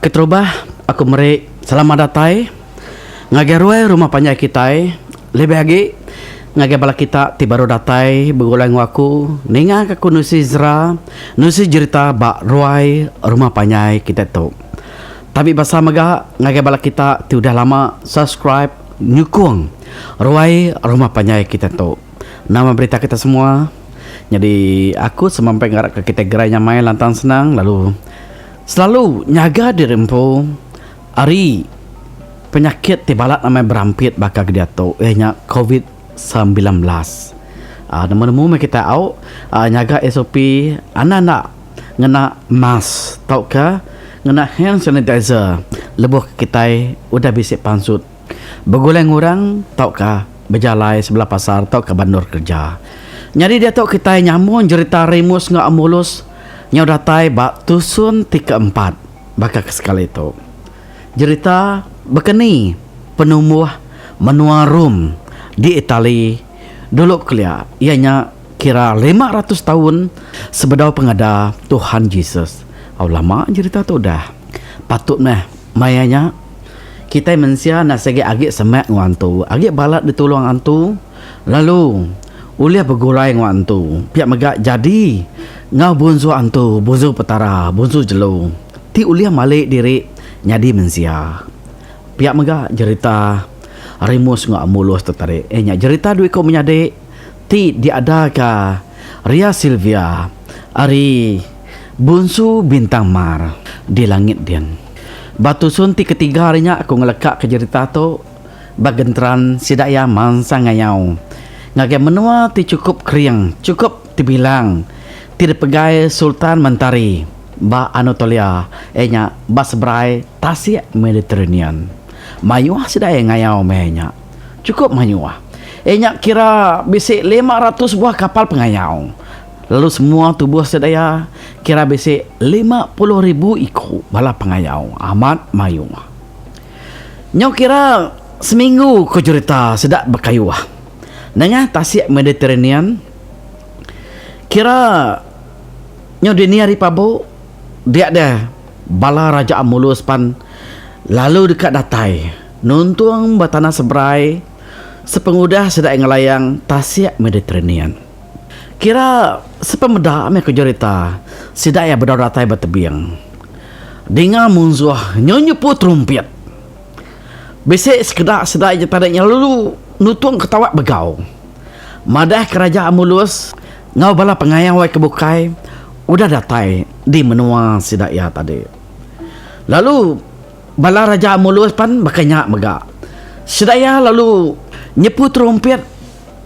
Keterubah aku meri selamat datai ngagai ruai rumah panjai kitai lebih agi ngagai bala kita ti baru datai begulai enggau aku ninga ka aku nusi zera nusi jerita ba ruai rumah panjai kitai tu. Tabi basa mega ngagai bala kita ti udah lama subscribe nyukung ruai rumah panjai kitai tu. Nama berita kita semua? Nyadi aku semampai ngarapka kitai gerai nyamai lantang senang lalu Selalu nyaga diri empu ari penyakit ti balat amai berampit baka ke diatu iya nya covid 19. Aaa nemu nemu meh kitai au aaa nyaga SOP anda enda ngena mask tauka ngena hand sanitizer lebuh kitai udah bisi pansut begulai ngurang tauka bejalai sebelah pasar tauka ba endur kereja. Nyadi diatu kitai nyambung jerita Remus enggau Amulus nyau datai ba tusun ti keempat baka ke sekali tu. Jerita baka ni penumbuh menua Rome di Itali dulu kelia iya nya kira 500 taun sebedau pengada Tuhan Jesus. Au lama jerita tu udah. Patut meh maya nya. Kitai mensia enda sigi agi semak enggau antu, agi balat ditulung antu lalu ulih begulai enggau antu. Pia mega jadi enggau bunsu antu, bunsu petara, bunsu jelu ti ulih mali diri nyadi mensia. Pia mega jerita Rimus enggau Amulus tu tadi iya nya jerita dua iku menyadi ti diadaka Ria Sylvia ari Bunsu Bintang Mar di langit din. Ba tusun ti ketiga ari nya aku ngeleka ke jerita tu ba genteran sida iya mansang ngayau ngagai menua ti chukup kering chukup tebilang ti dipegai Sultan Mentari ba Anatolia iya nya ba seberai Tasik Mediterranean. Mayuh sida iya ngayau meh nya. Chukup mayuh. Iya nya kira bisi 500 buah kapal pengayau. Lalu semua tubuh sida iya kira bisi 50,000 iku bala pengayau amat mayuh. Nyau kira seminggu ku jerita sida bekayuh nengah tasik Mediterranean kira nyau dini hari pabu dia deh bala Raja Amulus pan lalu deka datai nuntung ba tanah seberai sepengudah sida ngelayang tasik Mediterranean. Kira sepemeda meh ku jerita sida iya bedau datai ba tebing. Dinga munsuh nyu nyepu terumpit. Bisi sekeda sida iya tadi nya lalu nutung ketawa begau. Madah ke Raja Amulus enggau bala pengayau ke bukai udah datai di menua sida iya tadi. Lalu bala Raja Amulus pan baka nya mega. Sida iya lalu nyepu terumpit.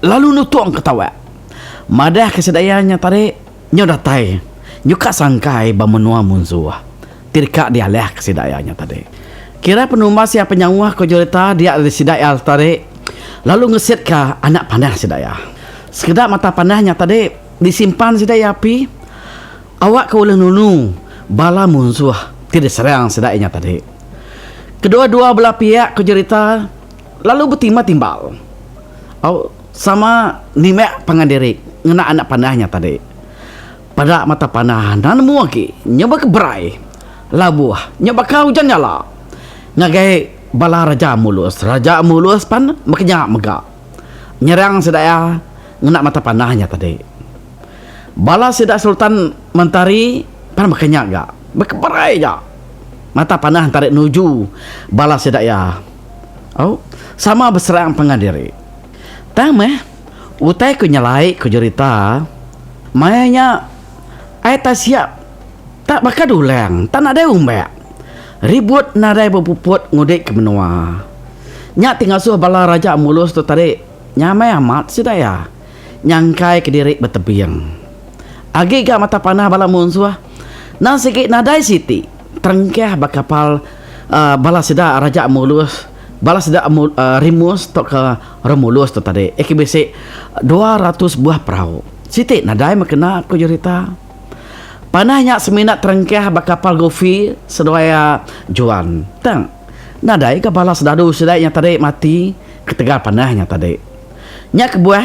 Lalu nutung ke tawak. Madah ke sedaya nya tadi nyau datai nyuka sangkai ba menua munsuh ti deka dialah ke sida iya nya tadi. Kira penumbas iya penyauh ko jerita dia ari sida iya tadi lalu ngesit ka anak panah sida iya. Sekeda mata panah nya tadi disimpan sida iya api awak ke ulih nunu bala munsuh ti diserang sida iya nya tadi. Kedua-dua bela piak ko jerita lalu betimba timbal. Au sama nimbak pangan diri ngena anak panah nya tadi. Peda mata panah enda nemu agi nya baka berai labuh nya baka ujan nyala ngagai bala Raja Mulus. Raja Mulus pan baka nya mega nyerang sida iya ngena mata panah nya tadi. Bala sida Sultan Mentari pan baka nya ga baka berai ja mata panah entarik nuju bala sida iya. Au, sama beserang pangan diri. Tang meh, utai ke nyelai ku jerita, maya nya ai tai siap tak baka dulang tak nadai umbak. Ribut nadai bepuput ngudik ke menua. Nya ti ngasuh bala raja mulus tu tadi nyamai amat sida iya nyangkai kediri betebing. Agi ga mata panah bala munsuh nang sigi nadai siti. Terengkah ba kapal bala sida Raja Amulus, bala sida Rimus tauka Romulus tu tadi ke bisi 200 buah perau. Siti nadai meh kena ku jerita. Panah nya semina terengkah ba kapal Gofi seduai iya Juan. Tang nadai ga bala sedadu sida nya tadi mati ketegal panah nya tadi. Nya kebuah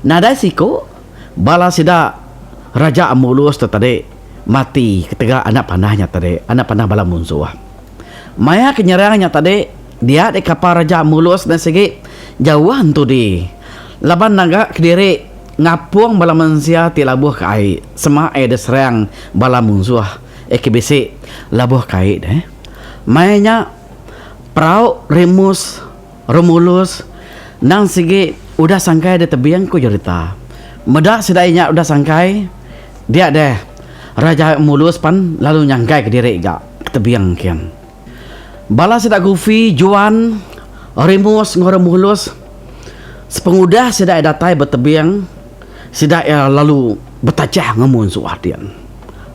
nadai siku bala sida Raja Amulus tu tadi. Mati ketegal anak panah nya tadi, anak panah bala munsuh. Maya ke nyerang nya tadi, dia deh kapal Raja Mulus enda sigi jauh entudi laban naga kediri ngapung bala mensia ti labuh ke ai sema ai diserang bala munsuh eh ke bisi labuh ke ai deh. Maya nya perau Remus Romulus endang sigi udah sangkai di tebing ku jerita. Meda sida iya nya udah sangkai dia deh Raja Mulus pan lalu nyangkai kediri ga ke tebing kin. Bala sida Gufi, Juan, Remus enggau Romulus sepengudah sida iya datai ba tebing sida iya lalu betajah enggau munsuh din.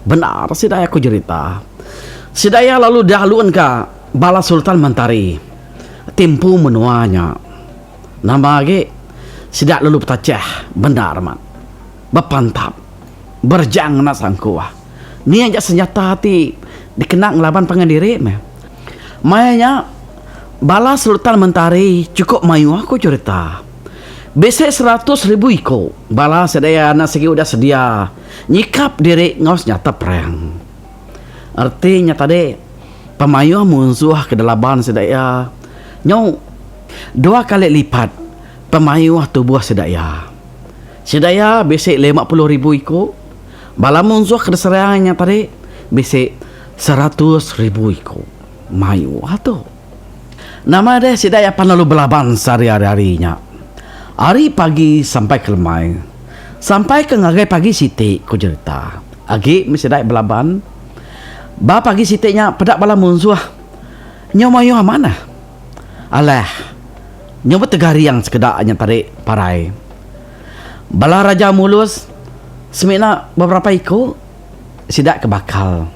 Bendar sida iya ku jerita. Sida iya lalu dialunka bala Sultan Mentari ti empu menua nya. Nama agi sida lalu betajah bendar amat bepantap berejang ngena sangkuh. Ni aja senjata ti dikena ngelaban pangan diri meh. Maya nya bala Sultan Mentari chukup mayuh ku cherita. Bisi 100,000 iku bala sida iya enda sigi udah sedia nyikap diri enggau senjata perang. Reti nya tadi pemayuh munsuh ke delaban sida iya nyau dua kali lipat pemayuh tubuh sida iya. Sida iya bisi 50,000 iku. Bala munsuh ke diserang nya tadi bisi 100,000 iku. Mayuh tu. Nama deh sida iya pan lalu belaban sehari-hari nya. Ari pagi sampai ke lemai. Sampai ke ngagai pagi siti, ku jerita. Agi meh sida iya belaban. Ba pagi siti nya peda bala munsuh nyau mayuh amat nah. Alah, nyau betegaring sekeda nya tadi parai. Bala raja mulus semina beberapa iku sida ke bakal.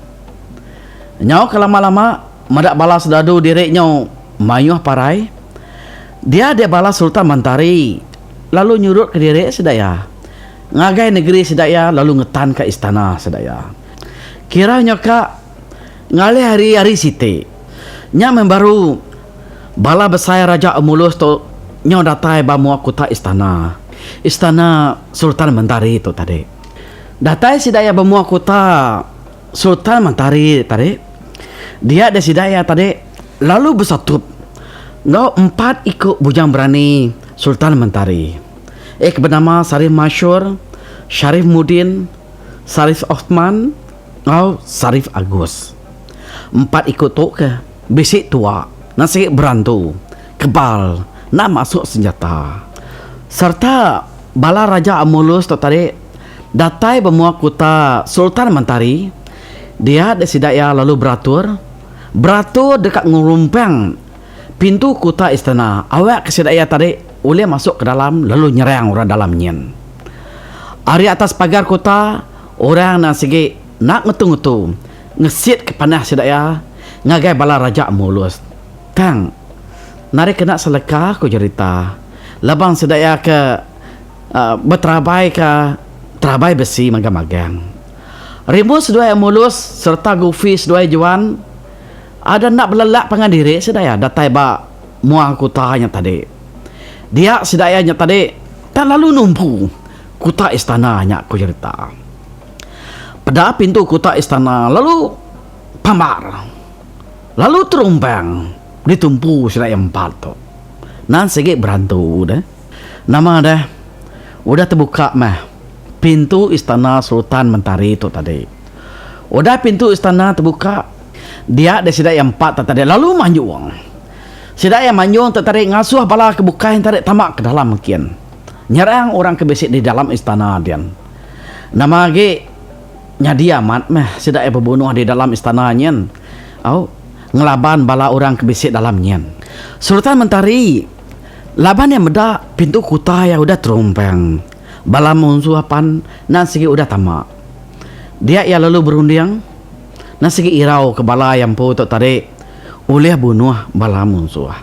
Nyau ke lama-lama meda bala sedadu diri nyau mayuh parai, dia deh bala Sultan Mantari lalu nyurut kediri sida iya ngagai negeri sida iya lalu ngetanka istana sida iya. Kira nyau ka ngalih hari hari siti nya meh baru bala besai Raja Emulus tu nyau datai ba mua kuta istana, istana Sultan Mentari tu tadi. Datai sida iya ba mua kuta Sultan Mentari tadi, dia deh sida iya tadi lalu besatup enggau empat iku bujang berani Sultan Mentari. Iya ke benama Sarif Mashur, Sharif Mudin, Sarif Othman enggau Sarif Agus. Empat iku tu ke bisi tua nasi berantu kebal enda masuk senjata. Sereta bala Raja Amulus tu tadi datai ba mua kuta Sultan Mentari, dia deh sida iya lalu beratur, beratur deka ngerumpang pintu kuta istana awak ke sida iya tadi ulih masuk ke dalam lalu nyerang orang dalam nyin. Ari atas pagar kuta, orang enda sigi enda ngetu-ngetu ngesit ke panah sida iya ngagai bala Raja Amulus. Tang, nadai kena seleka ku jerita laban sida iya ke beterabai ka terabai besi magang-magang. Rimbun seduai Amulus sereta Gufi seduai Juan ada enda belelak pangan diri sida iya datai ba mua kuta nya tadi. Dia sida iya nya tadi tak lalu numpu kuta istana nya ku jerita. Peda pintu kuta istana lalu pambar lalu terumpang ditumpu sida iya empat tu. Nan sigi berantu deh. Nama deh udah tebuka meh pintu istana Sultan Mentari tu tadi. Udah pintu istana tebuka dia deh sida iya empat tu tadi lalu manjung. Sida iya manjung tu tadi ngasuh bala ke bukai tadi tama ke dalam kin nyerang orang ke bisi di dalam istana din. Nama agi nyadi amat meh sida iya bebunuh di dalam istana nyin au ngelaban bala orang ke bisi dalam nyin. Sultan Mentari laban iya meda pintu kuta iya udah terumpang bala munsuh pan nan sigi udah tama. Dia iya lalu berunding nan sigi irau ke bala iya empu tu tadi ulih bunuh bala munsuh.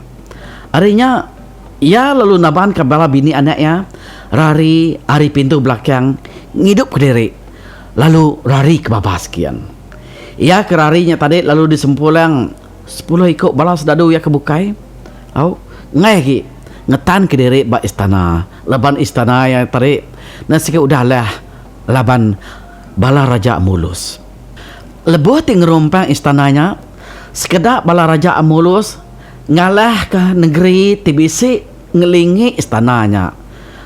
Ari nya Iya lalu nabanka bala bini anak iya rari ari pintu belakang ngidupka diri lalu rari ke babas kin. Iya ke rari nya tadi lalu disempulang sepuluh iku bala sedadu iya ke bukai. Au, enggai agi ngetanka diri ba istana laban istana iya tadi enda sigi udah alah laban bala raja Mulus. Lebuh ti ngerumpang istana nya. Sekeda bala Raja Amulus ngalahka nengeri ti bisi ngelingi istana nya,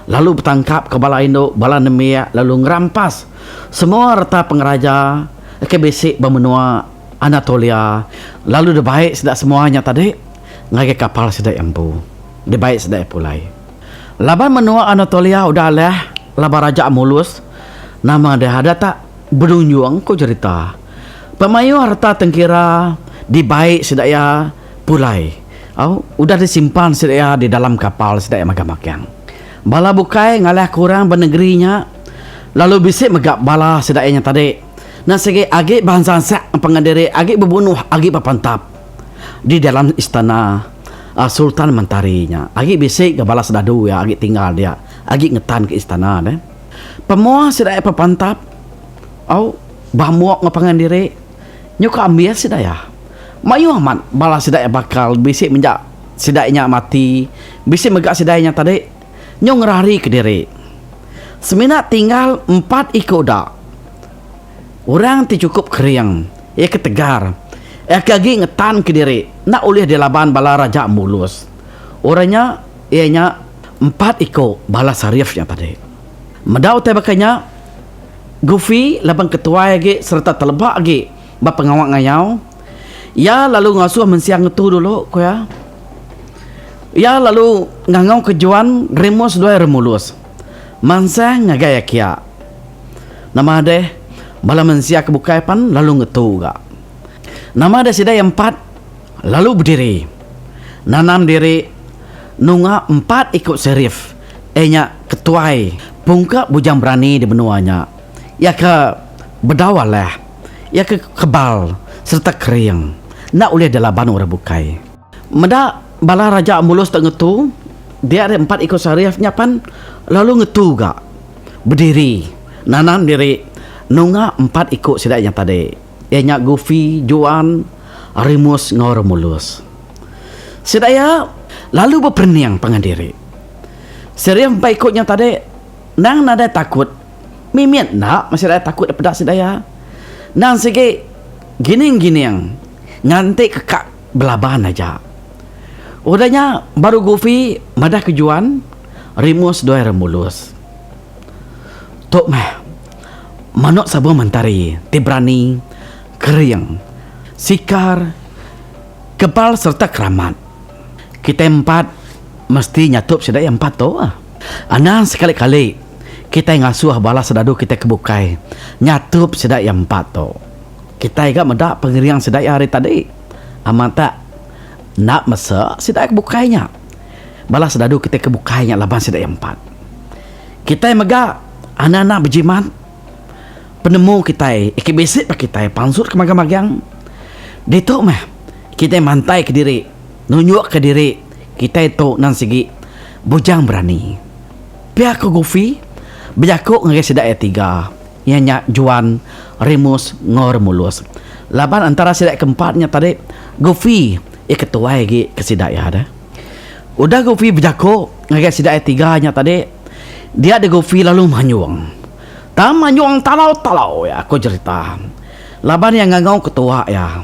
lalu betangkapka bala indu, bala nembiak lalu ngerampas semua reta pengeraja ke bisi ba menua Anatolia lalu dibai sida semua nya tadi ngagai kapal sida iya empu. Dibai sida iya pulai. Laban menua Anatolia udah alah laban Raja Amulus, nama deh ada tak bedunjung ku jerita. Pemayuh reta tengkira dibai sida iya pulai. Au, udah disimpan sida iya di dalam kapal sida iya magang-magang. Bala bukai ngalahka orang ba nengeri nya lalu bisi mega bala sida iya nya tadi enda sigi agi beansak-ansak pangan diri agi bebunuh agi bepantap di dalam istana Sultan Mentari nya. Agi bisi ga bala sedadu iya agi tinggal dia agi ngetanka istana deh. Pemua sida iya bepantap au bamuk enggau pangan diri. Nyuka ambis sida iya. Mayuh amat bala sida iya bakal bisi menya sida nya mati, bisi mega sida nya tadi nyau ngerari kediri. Semina tinggal empat iku da orang ti chukup kering, iya ke tegar, iya ke agi ngetan kediri enda ulih dilaban bala raja Mulus. Orang nya iya nya empat iku bala Sarif nya tadi. Meda utai baka nya, Goofy laban ketuai agi sereta teleba agi ba pengawa ngayau, iya lalu ngasuh mensia ngetu dulu, ku iya. Iya lalu ngangauka Juan Remus duai Remulus mansang ngagai iya kia. Nama deh, bala mensia ke bukai pan lalu ngetu ga. Nama deh sida iya empat lalu bediri nanam diri nunga empat iku serif iya nya ketuai pungka bujang berani di menua nya iya ke bedau alah iya ke kebal sereta kering enda ulih dilaban orang bukai. Meda bala raja Amulus tu ngetu dia deh empat iku serif nya pan lalu ngetu ga bediri nanam diri nunga empat iku sida nya tadi. Iya nya Goofy, Juan, Remus enggau Romulus. Sida iya lalu beperening pangan diri. Sida empai iku nya tadi endang nadai takut. Mimit enda meh sida iya takut daripada sida iya. Endang sigi gining-gining nganti ke ka belaban aja. Udah nya baru Goofy madah ke Juan, Remus duai Romulus. Tu meh manuk sabung mentari ti berani, kering, sikar, kebal sereta keramat. Kitai empat mesti nyatup sida iya empat tu. Anang sekali-kali kitai ngasuh bala sedadu kitai ke bukai nyatup sida iya empat tu. Kitai ga meda pengering sida iya ari tadi. Amat tak enda mesa sida ke bukai nya. Bala sedadu kitai ke bukai nya laban sida iya empat. Kitai mega anak-anak bejimat penemu kitai iki bisi pa kitai pansut ke magang-magang. Ditu meh kitai mantai kediri nunjuk ke diri kitai tu nang sigi bujang berani. Pia ku Goofy bejaku ngagai sida iya tiga iya nya Juan, Remus enggau Remulus. Laban antara sida ke empat nya tadi Goofy iya ketuai agi ke sida iya deh. Udah Goofy bejaku ngagai sida iya tiga nya tadi, dia deh Goofy lalu manjung. Tang manjung talau-talau iya ku jerita. Laban iya ngangau ketua iya.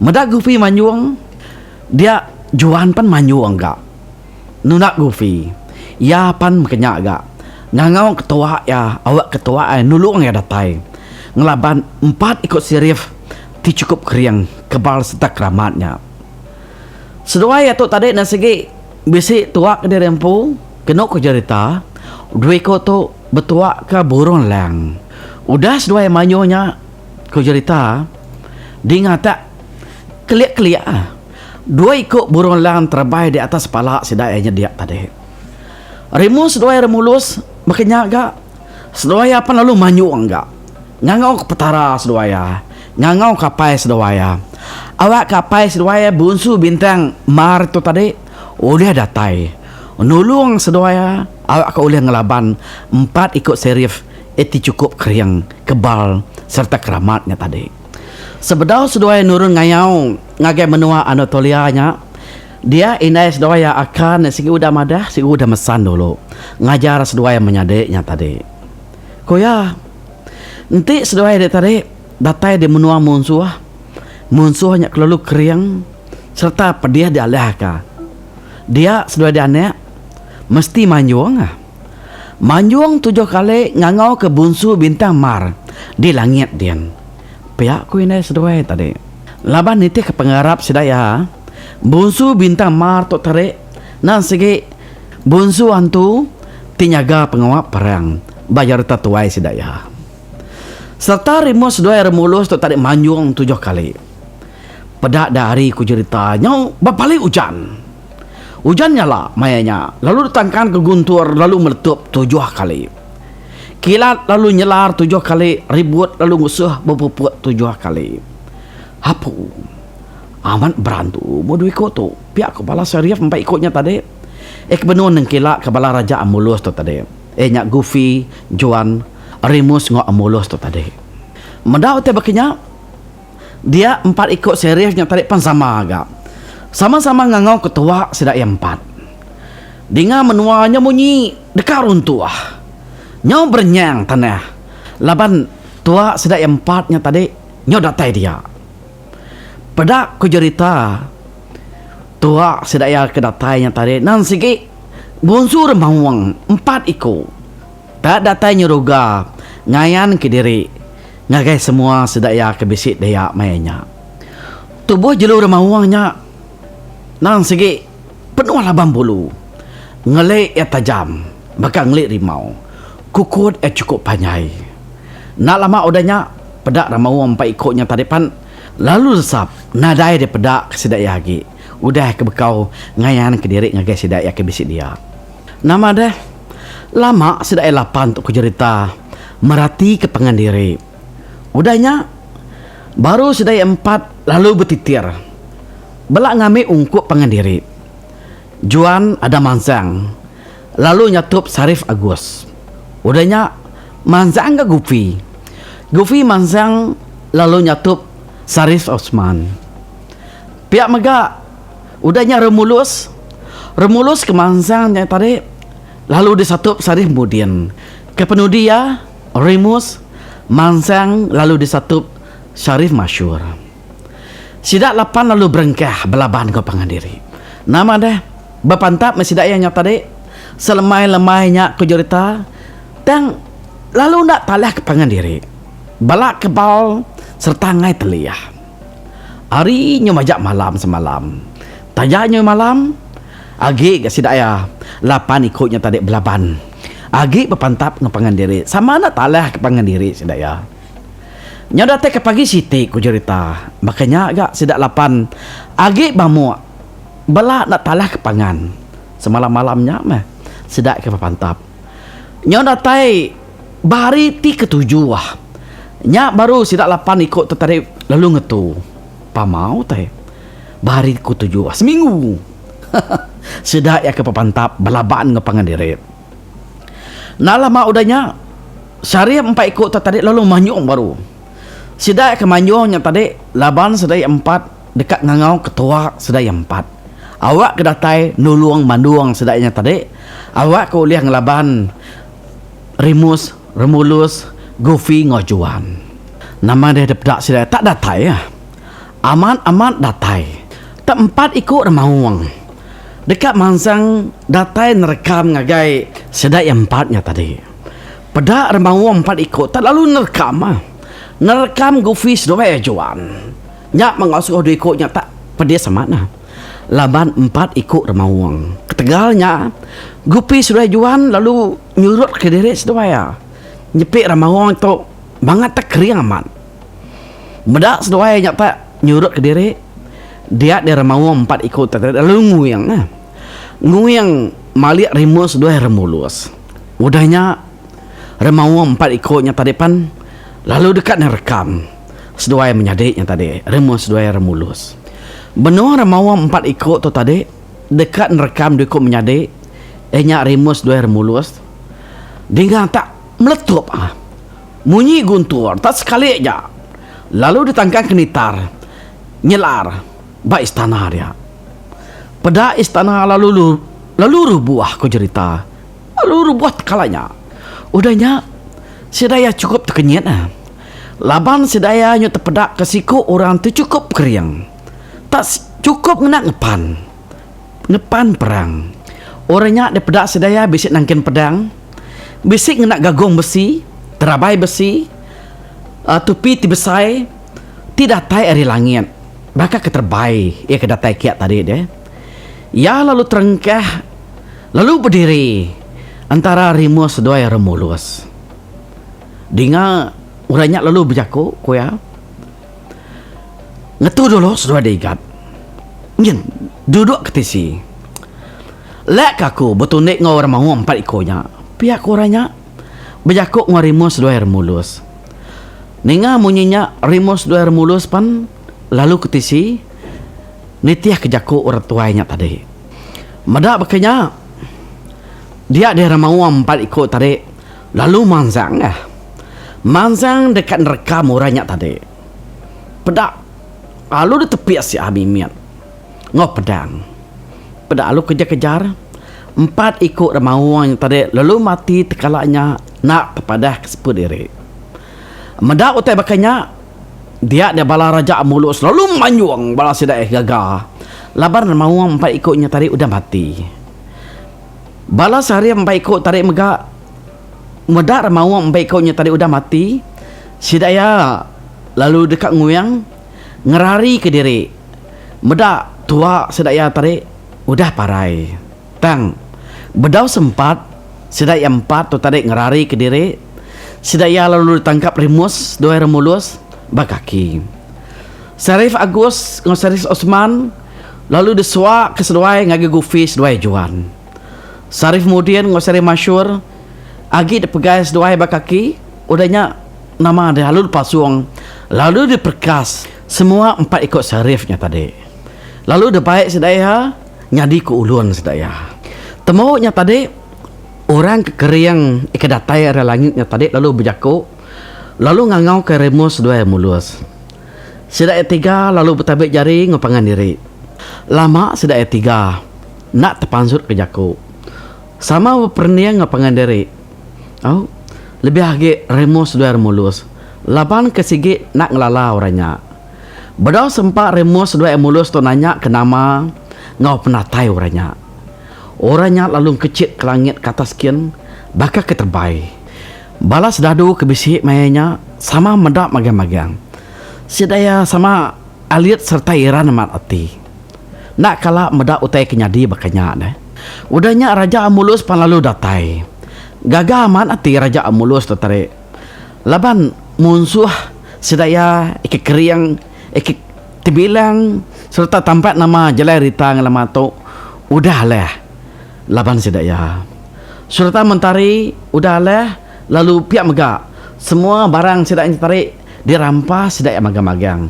Meda Goofy manjung, dia Juan pan manjung ga. Nunda Goofy, iya pan meka nya ga. Ngangau ketua iya awak ketua iya nulung iya datai ngelaban empat iku sirif ti chukup kering, kebal sereta keramat nya. Seduai iya tu tadi enda sigi bisi tuak ke diri empu kenu ku jerita dua iku tu betuak ka burung lang. Udah seduai mayuh nya ku jerita dinga tak kelik-kelik dua iku burung lang terebai di atas pala sida iya nyedik tadi. Rimu seduai Remulus baka nya ga seduai iya pan lalu manyung ga. Ngangau ke Petara seduai iya. Ngangau ke apai seduai iya. Awak ke apai seduai iya Bunsu Bintang Mar tu tadi ulih datai nulung seduai iya awak ke ulih ngelaban empat iku serif ti chukup kering, kebal sereta keramat nya tadi. Sebedau seduai nurun ngayau ngagai menua Anatolia nya, dia indai seduai iya akan sigi udah madah sigi udah mesan dulu ngajar seduai menyadi nya tadi. Ku iya, Enti seduai dek tadi datai di menua munsuh, Munsuh nya kelalu kering sereta pedih dialihka. Dia seduai dianak mesti manjung. Manjung tujuh kali ngangauka Bunsu Bintang Mar di langit din. Pia ku indai seduai tadi. Laban nitihka pengarap sida iya, Bunsu Bintang Mar tu tadi endang sigi bunsu antu ti nyaga pengawa perang ba jerita tuai sida iya. Sereta rimus seduai Remulus tu tadi manjung tujuh kali. Peda da hari ku jerita nyau bepali ujan. Ujan nyala maya nya lalu ditangkanka guntur lalu meletup tujuh kali. Kilat lalu nyelar tujuh kali, ribut lalu ngusuh bepuput tujuh kali. Apu. Amat berantu meh dua iku tu, pia ku bala Sheriff empai iku nya tadi. Eh ke benung nengkila ke bala Raja Amulus tu tadi. Eh nya Goofy, Juan, Remus enggau Amulus tu tadi. Meda utai baka nya. Dia empat iku Sheriff nya tadi pan sama ga. Sama-sama ngangau ketua sida iya empat. Dinga menua nya munyi deka runtuh. Nyau berenyang tanah laban tua sida iya empat nya tadi nyau datai dia. Peda ku jerita tua sida iya ke datai nya tadi nan sigi Bonsu Remaung empat iku. Tak datai nyeruga ngayan kediri ngagai semua sida iya ke bisi dia maya nya. Tubuh jelu remaung nya nang sigi penuh laban bulu. Ngeli iya tajam baka ngeli rimau. Kukut iya chukup panjai. Enda lama udah nya peda remaung empai iku nya tadi pan lalu lesap nadai dipeda ke sida iya agi udah ke bekau ngayan kediri ngagai sida iya ke bisi dia. Nama deh, lama sida iya lapan tu ku jerita meratika pangan diri. Udah nya, baru sida iya empat lalu betitir bela ngambi ungkup pangan diri. Juan ada mansang lalu nyatup Sarif Agus. Udah nya, mansang ga Gufi. Gufi mansang lalu nyatup Sarif Osman. Pia mega, Udah nya Remulus, Remulus ke mansang nya tadi lalu disatup Sarif Mudin. Ke penudi iya, Remus mansang lalu disatup Sharif Mashur. Sida lapan lalu berengkah belaban enggau pangan diri. Nama deh, bepantap meh sida iya nya tadi selemai-lemai nya ku jerita tang lalu enda talah ke pangan diri. Bala kebal sereta enggai telih. Ari nyu majak malam semalam. Taja nyu malam, agi ga sida iya lapan iku nya tadi belaban. Agi bepantap enggau pangan diri. Sama enda talah ke pangan diri sida iya. Nyau datai ke pagi siti ku jerita, baka nya ga sida lapan agi bamuk bela enda talah ke pangan. Semalam-malam nya meh sida ke bepantap. Nyau datai ba hari ti ketujuh, nya baru sida lapan iku tu tadi lalu ngetu. Pama utai ba hari ketujuh, seminggu sida iya ke bepantap belaban enggau pangan diri. Enda lama udah nya, sehari empat iku tu tadi lalu manyung baru. Sida ke manyung nya tadi laban sida iya empat deka ngangau ketua sida iya empat. Awak ke datai nulung mandung sida iya nya tadi, awak ke ulih ngelaban Remus, Remulus, Gofi enggau Juan. Nama deh dipeda sida tak datai ah. Amat amat datai. Tak empat iku remaung deka mansang datai nerekam ngagai sida iya empat nya tadi. Peda remaung empat iku tak lalu nerekam ah. Nerekam Gofi seduai iya Juan. Nya meh ngasuh dua iku nya tak pedis amat nah. Laban empat iku remaung. Ketegal nya, Gupi seduai Juan lalu nyurut ke diri seduai iya. Nyepi remaung tu bangat tak kering amat. Meda seduai nya tak nyurut ke diri, dia deh remaung empat iku tu tadi lalu nguing. Nguing malik rimus seduai remulus. Udah nya remaung empat iku nya tadi pan lalu deka nerekam. Seduai menyadi nya tadi, Remus seduai Remulus. Benung remaung empat iku tu tadi deka nerekam dua iku menyadi iya nya Remus seduai Remulus. Dinga tak meletup ah. Munyi guntur tak sekali aja lalu ditangkan ke nitar nyelar ba istana dia. Peda istana lalu lalu rubuh ku jerita. Lalu rubuh tekala nya. Udah nya sida iya chukup tekenyit ah. Laban sida iya nyu tepeda ke siku orang ti chukup kering. Tak chukup ngena ngepan. Ngepan perang. Orang nya dipeda sida iya bisi nangkin pedang, bisi ngena gagong besi, terabai besi, tupi ti besai ti datai ari langit baka ke terebai iya ke datai kia tadi deh. Iya lalu terengkah lalu bediri entara Rimus seduai Remulus. Dinga orang nya lalu bejaku, ku iya, Ngetu dulu seduai deh igat. Nyin duduk ke tisi. Lek ke aku betundi enggau orang maong empat iku nya. Pia ku orang nya bejaku enggau Rimus seduai Remulus. Ninga munyi nya Rimus seduai Remulus pan lalu ke tisi nitih ke jaku orang tuai nya tadi. Meda baka nya dia deh remaong empat iku tadi lalu mansang ah. Mansang deka nerekam orang nya tadi. Peda lalu ditepis iya mimit enggau pedang. Peda lalu kejar-kejar empat iku remaong nya tadi lalu mati tekala nya enda tepadah ke seput diri. Meda utai baka nya dia deh bala raja Mulu selalu manjung bala sida eh gaga laban remaong empat iku nya tadi udah mati. Bala sehari empat iku tadi mega meda remaong empat iku nya tadi udah mati sida iya lalu deka nguing ngerarika diri meda tua sida iya tadi udah parai. Tang bedau sempat sida iya empat tu tadi ngerarika diri, sida iya lalu ditangkap Remus duai Remulus ba kaki. Sharif Agus enggau Sharif Osman lalu disuaka seduai ngagai Gufi seduai Juan. Sharif Mudin enggau Sharif Mashur agi dipegai seduai ba kaki udah nya nama deh lalu dipasung lalu diperekas semua empat iku Sharif nya tadi. Lalu dibai sida iya nyadi ke ulun sida iya. Temu nya tadi orang ke kering ke datai ari langit nya tadi lalu bejaku lalu ngangauka Remus seduai Mulus. Sida iya tiga lalu betabi jari enggau pangan diri. Lama sida iya tiga enda tepansutka jaku. Sama beperening enggau pangan diri. Au, lebih agi Remus seduai Remulus laban ke sigi enda ngelala orang nya. Bedau sempa Remus seduai Emulus tu nanya ke nama enggau penatai orang nya. Orang nya lalu engkechit ke langit ke atas kin baka ke terebai. Bala sedadu ke bisi maya nya sama meda magang-magang. Sida iya sama alit sereta iran amat ati. Enda kala meda utai ke nyadi baka nya deh. Udah nya Raja Amulus pan lalu datai. Gaga amat ati Raja Amulus tu tadi laban munsuh sida iya ika kering, ika tebilang sereta tampak nama jalai rita ngelama tu udah alah. Laban sida iya. Sereta mentari udah alah lalu pia mega semua barang sida nya tadi dirampas sida iya magang-magang.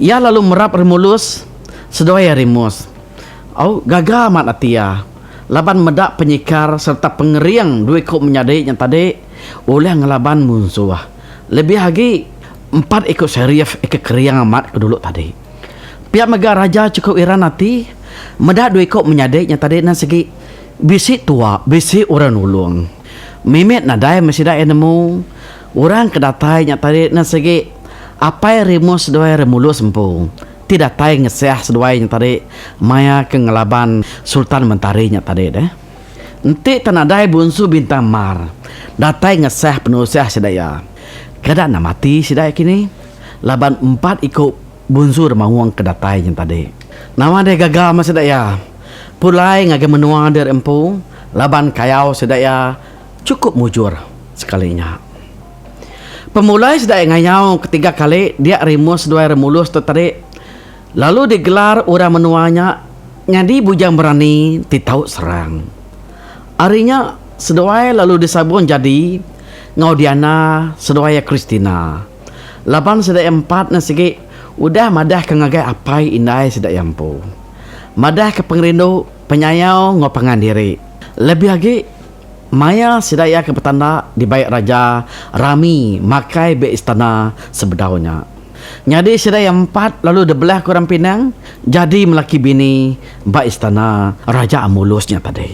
Iya lalu merap Remulus seduai iya Remus. Au gaga amat ati iya laban meda penyikar sereta pengering dua iku menyadi nya tadi ulih ngelaban munsuh lebih agi empat iku sheriff ke kering amat ke dulu tadi. Pia mega raja chukup iran ati meda dua iku menyadi nya tadi nan sigi bisi tua bisi orang nulung. Mimit nadai meh sida iya nemu orang ke datai nya tadi nan sigi apai Remus seduai Remulus empu ti datai ngesah seduai nya tadi maya ke ngelaban Sultan Mentari nya tadi deh. Enti te nadai Bunsu Bintang Mar datai ngesah penusah sida iya kada enda mati sida iya kini laban empat iku Bunsu Remaung ke datai nya tadi. Nama deh gaga meh sida iya pulai ngagai menua diri empu laban kayau sida iya chukup mujur sekali nya. Pemulai sida iya ngayau ketiga kali dia Rimus seduai Remulus tu tadi lalu digelar orang menua nya nyadi bujang berani ti tau serang. Ari nya seduai lalu disabung jadi enggau Diana seduai iya Christina laban sida iya empat ne sigi udah madahka ngagai apai indai sida iya empu madahka pengerindu penyayau enggau pangan diri lebih agi Maya sida iya ke betanda dibai raja rami makai be istana sebedau nya. Nyadi sida iya empat lalu dibelah ke orang Pinang jadi melaki bini ba istana Raja Amulus nya tadi.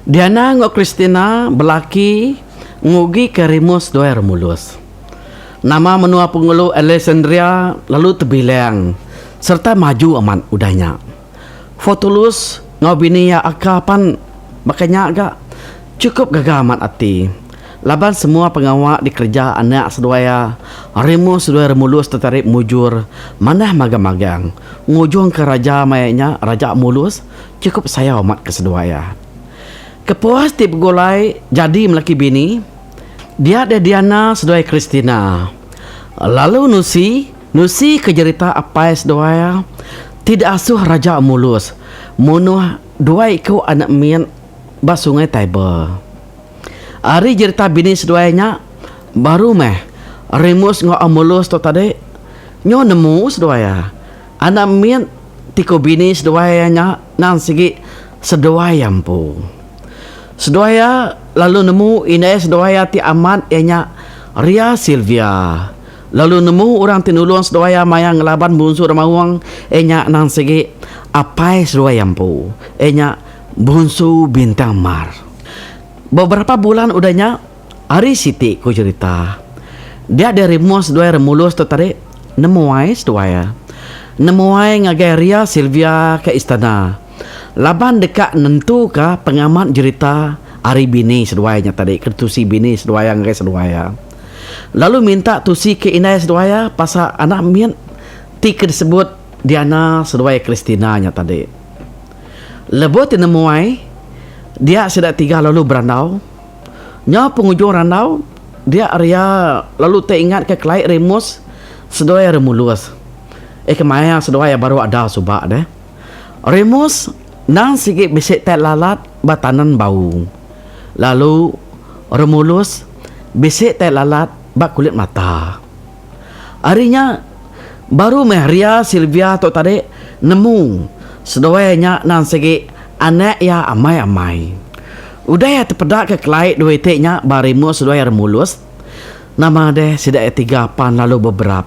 Diana enggau Christina belaki ngugi ke Remus seduai Remulus. Nama menua Pengulu Alexandria lalu tebilang sereta maju amat udah nya. Fortulus enggau bini iya Aka pan baka nya ga chukup gaga amat ati laban semua pengawa dikereja anak seduai iya Remus seduai Remulus tetarit mujur manah magang-magang ngujungka raja maya nya Raja Amulus chukup sayau amat ke seduai iya. Kepuas ti begulai jadi melaki bini, dia deh Diana seduai Christina lalu nusi nusi ke jerita apai seduai iya ti diasuh Raja Mulus munuh dua iku anak mit ba Sungai Tiber. Ari jerita bini seduai nya baru meh Remus enggau Amulus tu tadi nyu nemu seduai iya anak mit ti ku bini seduai iya nya nang sigi seduai iya empu. Seduai iya lalu nemu indai seduai iya ti amat iya nya Ria Sylvia. Lalu nemu orang ti nulung seduai iya maya ngelaban Bunsu Remaung iya nya nang sigi apai seduai iya empu iya nya Bunsu Bintang Mar. Beberapa bulan udah nya hari siti ku cherita dia deh Remus seduai Remulus tu tadi nemuai seduai iya nemuai ngagai Ria Sylvia ke istana. Laban deka nentuka pengamat jerita ari bini seduai nya tadi ke tusi bini seduai iya ngagai seduai iya. Lalu minta tusi ke indai seduai iya pasal anak mit ti ke disebut Diana seduai Christina nya tadi. Lebuh ti nemuai dia sida tiga lalu berandau. Nyau pengujung randau dia Ria lalu teingatka kelai Remus seduai Remulus. Eh kemaya seduai iya baru ada suba deh. Remus endang sigi bisi tai lalat ba tanen bau. Lalu Remulus bisi tai lalat ba kulit mata. Ari nya baru meh Ria Sylvia tu tadi nemu seduai nya endang sigi anak iya amai-amai. Udah iya tepeda ke kelai dua iti nya ba Remus seduai Remulus, nama deh sida iya tiga pan lalu beberap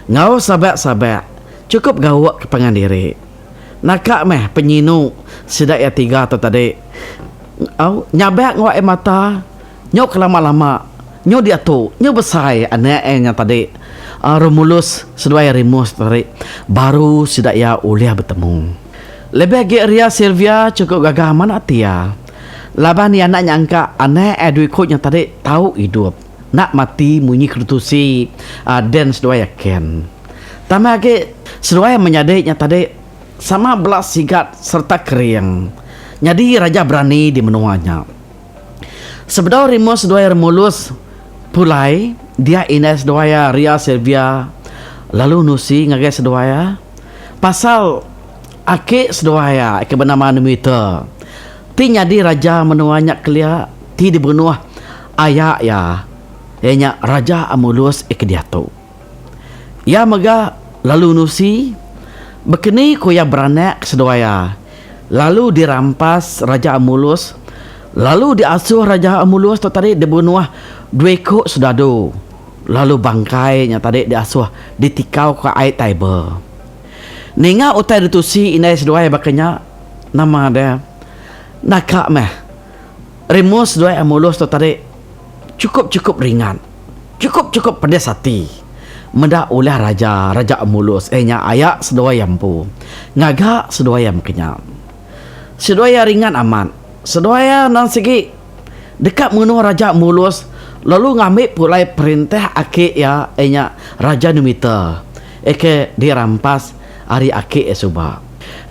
enggau sabak-sabak. Chukup gauk ke pangan diri. Naka meh penyinu sida iya tiga tu tadi. Au nyabak enggau ai mata nyu ke lama-lama nyu diatu nyu besai anak iya nya tadi Romulus seduai Remus tadi baru sida iya ulih betemu. Lebih agi Ria Sylvia chukup gaga amat ati iya laban iya enda nyangka anak iya dua iku nya tadi tau idup enda mati munyi keretusi Dan seduai iya Ken. Tambah agi, seduai menyadi nya tadi sama bela sigat sereta kering nyadi raja berani di menua nya. Sebedau Remus seduai Remulus pulai, dia indai seduai iya Ria Silvia lalu nusi ngagai seduai iya pasal aki seduai iya ke benama Numitor ti nyadi raja menua nya kelia ti dibunuh aya iya, iya nya Raja Amulus ke diatu. Iya mega lalu nusi, Bekeni ku iya beranak seduai iya, lalu dirampas Raja Amulus, lalu diasuh Raja Amulus tu tadi dibunuh dua iku sedadu, lalu bangkai nya tadi diasuh ditikauka ai Tiber. Ninga utai ditusi indai seduai baka nya, nama deh naka meh Remus seduai Amulus tu tadi chukup-chukup ringat. Chukup-chukup pedis ati meda ulah raja Raja Amulus iya nya aya seduai iya empu ngaga seduai iya meka nya. Seduai iya ringat amat. Seduai iya endang sigi deka munuh Raja Amulus lalu ngambi pulai perintah aki iya iya nya Raja Numitor iya ke dirampas ari aki iya suba.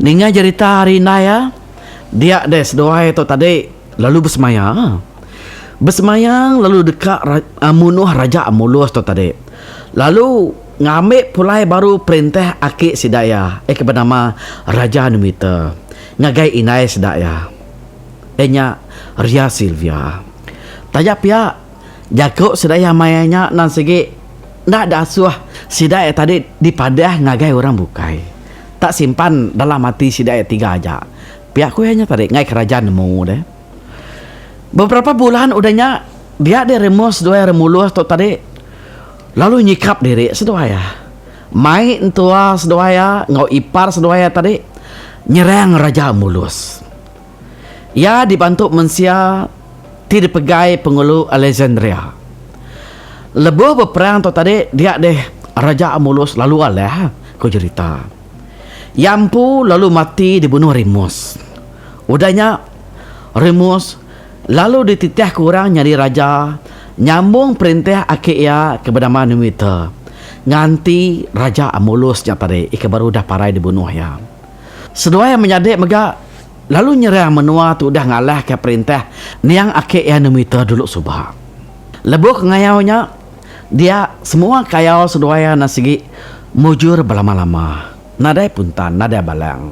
Ninga jerita ari indai iya dia deh seduai tu tadi lalu besemaya. Besemayang lalu deka munuh Raja Amulus tu tadi. Lalu ngambi pulai baru perintah aki sida iya ke benama Raja Numitor ngagai indai sida iya, iya nya Ria Silvia. Taja pia, jaku sida iya maya nya endang sigi enda diasuh sida iya tadi dipadah ngagai orang bukai. Tak simpan dalam ati sida iya tiga aja. Pia ku iya nya tadi ngagai keraja nemu deh. Beberapa bulan udah nya, dia deh Remus seduai Remulus tu tadi lalu nyikap diri seduai iya. Mai entua seduai iya enggau ipar seduai iya tadi nyerang Raja Mulus. Iya dibantu mensia ti dipegai Pengulu Alexandria. Lebuh beperang tu tadi dia deh Raja Amulus lalu alah, ku jerita. Iya empu lalu mati dibunuh Remus. Udah nya, Remus lalu dititihka orang nyadi raja nyambung perintah aki iya ke benama Numitor nganti Raja Amulus nya tadi ke baru udah parai dibunuh iya. Seduai menyadi mega lalu nyerang menua ti udah ngalahka perintah niang aki iya Numitor dulu suba. Lebuh ke ngayau nya, dia semua kayau seduai iya enda sigi mujur belama-lama. Nadai puntan, nadai balang.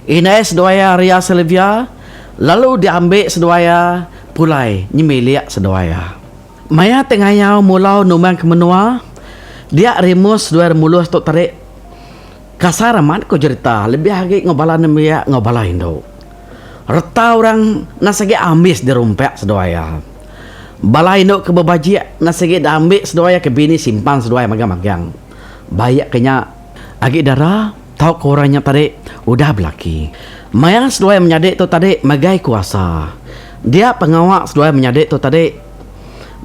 Indai seduai iya Ria Sylvia lalu diambi seduai iya pulai nyemilik seduai iya. Maya ti ngayau mulau numbang ke menua, dia Remus seduai Remulus tu tadi kasar amat ku jerita lebih agi enggau bala nembiak enggau bala indu. Reta orang enda sigi ambis dirumpak seduai iya. Bala indu ke bebajik enda sigi diambi seduai iya ke bini simpan seduai magang-magang. Baik ke nya agi dara tauka orang nya tadi udah belaki. Maya seduai menyadi tu tadi megai kuasa. Dia pengawa seduai menyadi tu tadi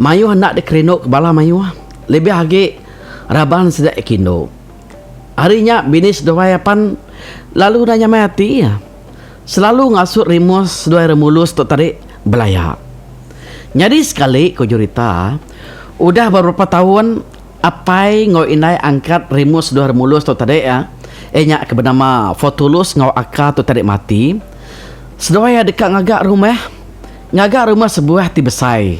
mayuh enda dikerindu ke bala mayuh lebih agi raban sida ke indu. Ari nya bini seduai apan lalu enda nyamai ati iya. Selalu ngasut Remus seduai Remulus tu tadi belaya. Nyadi sekali ku jerita, udah beberapa taun apai enggau indai angkat Remus seduai Remulus tu tadi iya nya ke benama Fortulus enggau Aka tu tadi mati, seduai iya deka ngaga rumah ngaga rumah sebuah ti besai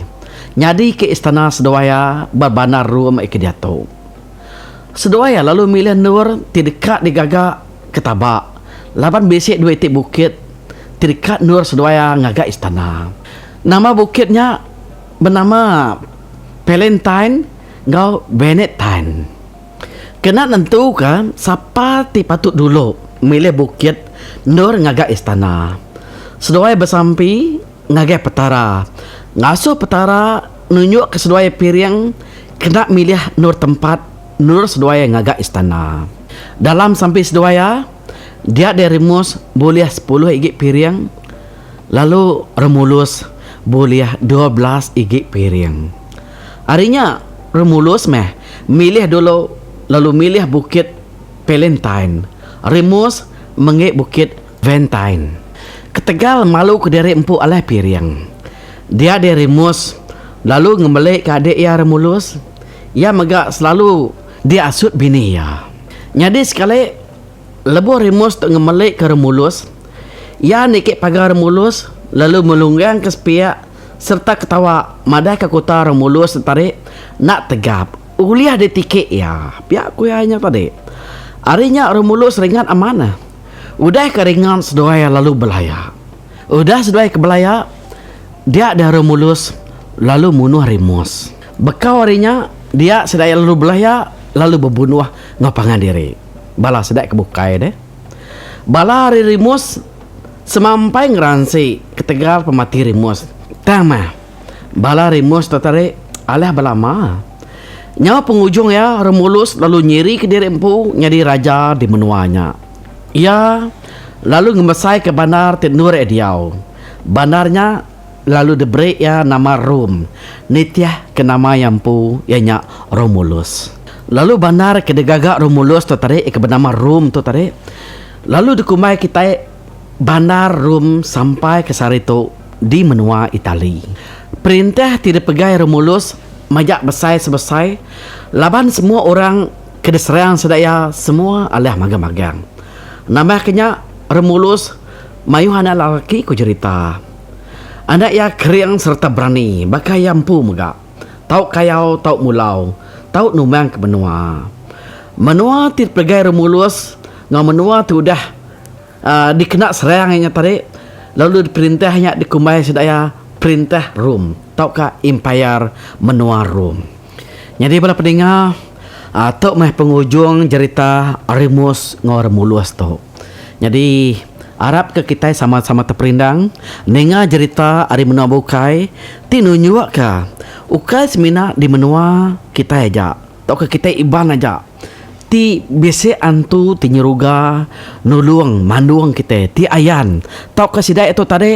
nyadi ke istana seduai iya ba bandar Rome ke diatu. Seduai iya lalu milih endur ti deka digaga ke taba laban bisi dua iti bukit ti deka endur seduai iya ngaga istana. Nama bukit nya benama Palatine enggau Venetin. Kena nentuka sapa ti patut dulu milih bukit endur ngaga istana, seduai besampi ngagai Petara ngasuh Petara nunjukka seduai piring kena milih endur tempat endur seduai ngaga istana. Dalam sampi seduai iya, dia deh Remus bulih sepuluh igi piring lalu Remulus bulih 12 igi piring. Ari nya Remulus meh milih dulu lalu milih Bukit Palatine. Remus menggi Bukit Ventine. Ketegal malu kediri empu alai piring. Dia deh Remus lalu ngemeli ka adik iya Remulus. Iya mega selalu diasut bini iya. Nyadi sekali lebuh Remus tu ngemeli ke Remulus, iya niki pagar Remulus lalu melunggang ke sepiak sereta ketawa madahka kuta Remulus tu tadi enda tegap ulih ditiki iya. Pia ku iya nya tadi. Ari nya Remulus ringat amat. Udah ke ringan seduai lalu belaya. Udah seduai ke belaya, dia deh Romulus lalu munuh Remus. Bekau ari nya, dia sida iya lalu belaya lalu bebunuh enggau pangan diri. Bala sida ke bukai deh. Bala ari Remus semampai ngeransi ketegal pemati Remus. Tang meh, bala Remus tu tadi alah belama. Nyau pengujung iya, Romulus lalu nyirika diri empu nyadi raja di menua nya. Iya lalu ngemesaika bandar ti endur iya diau. Bandar nya lalu diberi iya nama Rome, nitihka nama iya empu, iya nya Romulus. Lalu bandar ke digaga Romulus tu tadi ke benama Rome tu tadi lalu dikumbai kitai Bandar Rome sampai ke sehari tu di menua Itali. Perintah ti dipegai Romulus majak besai-sebesai laban semua orang ke diserang sida iya semua alah magang-magang. Nambahka nya, Romulus mayuh anak lelaki ku jerita. Anak iya kering sereta berani baka iya empu mega. Tau kayau tau mulau, tau numbang ke menua. Menua ti dipegai Romulus enggau menua ti udah Dikena serang iya nya tadi lalu perintah nya dikumbai sida iya perintah Rome tauka empayar menua Rome. Nyadi bala peninga tu meh pengujung jerita Remus enggau Remulus tu. Nyadi arap ke kitai sama-sama teperindang ninga jerita ari menua bukai ti nunjukka ukai semina di menua kitai aja tauka kitai Iban aja. Ti bisi antu ti nyeruga nulung mandung kitai ti ayan tauka sida itu tadi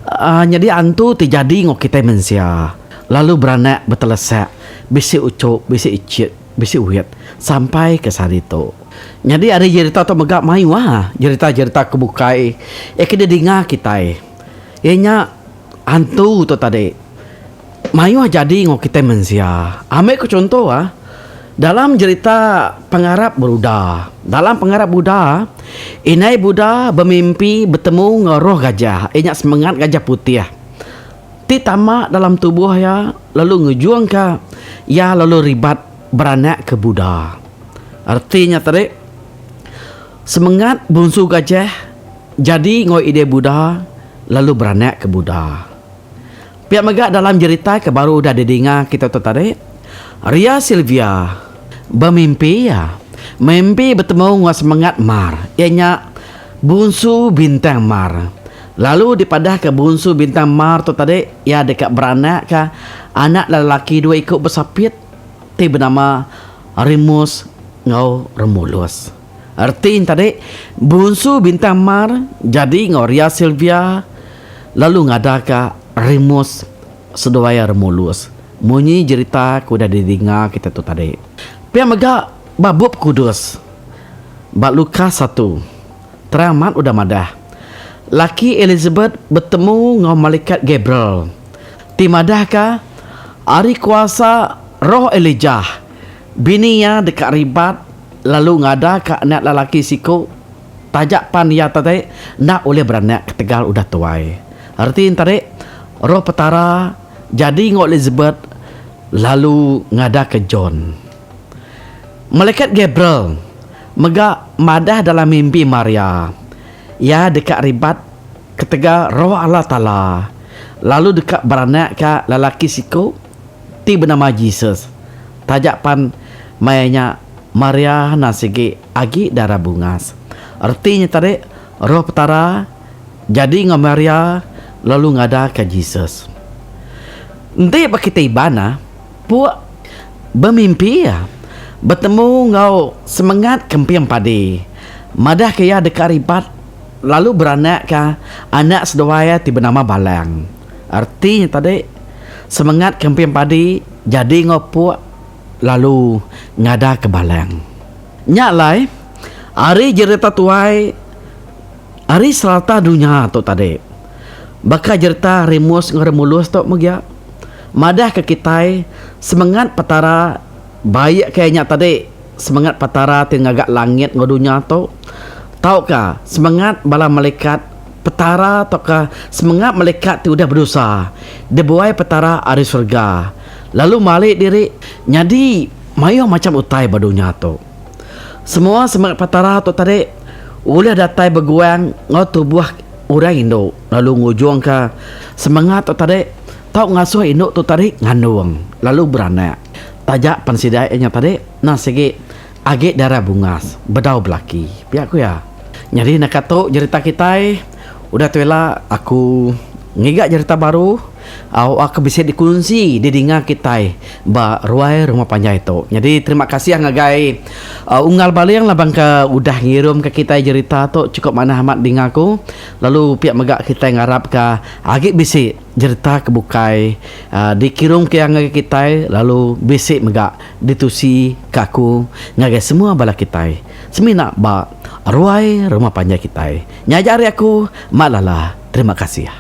aaa nyadi antu ti jadi enggau kitai mensia lalu beranak betelesak. bisi uchu, bisi ichit, bisi wit sampai ke sehari tu. Nyadi ari jerita tu mega mayuh jerita-jerita ke bukai iya ke didinga kitai. Iya nya antu tu tadi mayuh jadi enggau kitai mensia. Ambi ke chunto ah dalam jerita pengarap Buddha. Dalam pengarap Buddha, indai Buddha bemimpi betemu enggau roh gajah iya nya semengat gajah putih ti tama dalam tubuh iya lalu ngujungka iya lalu ribat beranak ke Buddha. Reti nya tadi semengat bunsu gajah jadi enggau idai Buddha lalu beranak ke Buddha. Pia mega dalam jerita ke baru udah didinga kita tu tadi, Ria Silvia bemimpi iya mimpi betemu enggau semengat Mar iya nya Bunsu Bintang Mar. Lalu dipadahka Bunsu Bintang Mar tu tadi iya deka beranakka anak lelaki dua iku besapit ti benama Remus enggau Remulus. Reti nya tadi, Bunsu Bintang Mar jadi enggau Ria Silvia lalu ngadaka Remus seduai Remulus munyi jerita ke udah didinga kita tu tadi. Pia mega ba Bup Kudus ba Lukas satu terang amat udah madah, laki Elizabeth betemu enggau malikat Gabriel ti madahka ari kuasa roh Elijah bini iya deka ribat lalu ngadaka anak lelaki siku taja pan iya tadi enda ulih beranak ketegal udah tuai. Reti nya tadi, Roh Petara jadi enggau Elizabeth lalu ngadaka John. Malaikat Gabriel mega madah dalam mimpi Maria, iya deka ribat ketegal Roh Allah Taala lalu deka beranakka lelaki siku ti benama Jesus. Taja pan maya nya Maria enda sigi agi dara bungas. Reti nya tadi, Roh Petara jadi enggau Maria lalu ngadaka Jesus. Enti ba kitai Iban, puk bemimpi betemu enggau semengat kemping padi madahka iya deka ribat lalu beranakka anak seduai iya ti benama Balang. Reti nya tadi, semengat kemping padi jadi enggau puk lalu ngadaka Balang. Nya alai, ari jerita tuai ari serata dunya tu tadi, baka jerita Remus enggau Remulus tu mega madahka kitai semengat Petara baik ke nya tadi semengat Petara ti ngaga langit enggau dunya tu tauka semengat bala melikat Petara tauka semengat melikat ti udah bedosa dibuai Petara ari serega lalu mali diri nyadi mayuh macham utai ba dunya tu. Semua semengat Petara tu tadi ulih datai beguang enggau tubuh orang indu lalu ngujungka semengat tu tadi tau ngasuh indu tu tadi ngandung lalu beranak. Taja pan sida iya nya tadi endang sigi agi darah bungas bedau belaki, pia ku iya. Nyadi naka tu jerita kitai udah tu ila aku ngiga jerita baru au aku bisi dikunsi didinga kitai ba ruai rumah panjai tu. Nyadi terima kasih ngagai Unggal Baling laban ke udah ngirum ke kitai jerita tu chukup manah amat dinga aku lalu pia mega kitai ngarap ka agi bisi jerita ke bukai dikirum ke iya ngagai kitai lalu bisi mega ditusi ke aku ngagai semua bala kitai. Semina ba ruai rumah panjai kitai. Nya aja ari aku, Mak Lala. Terima kasih.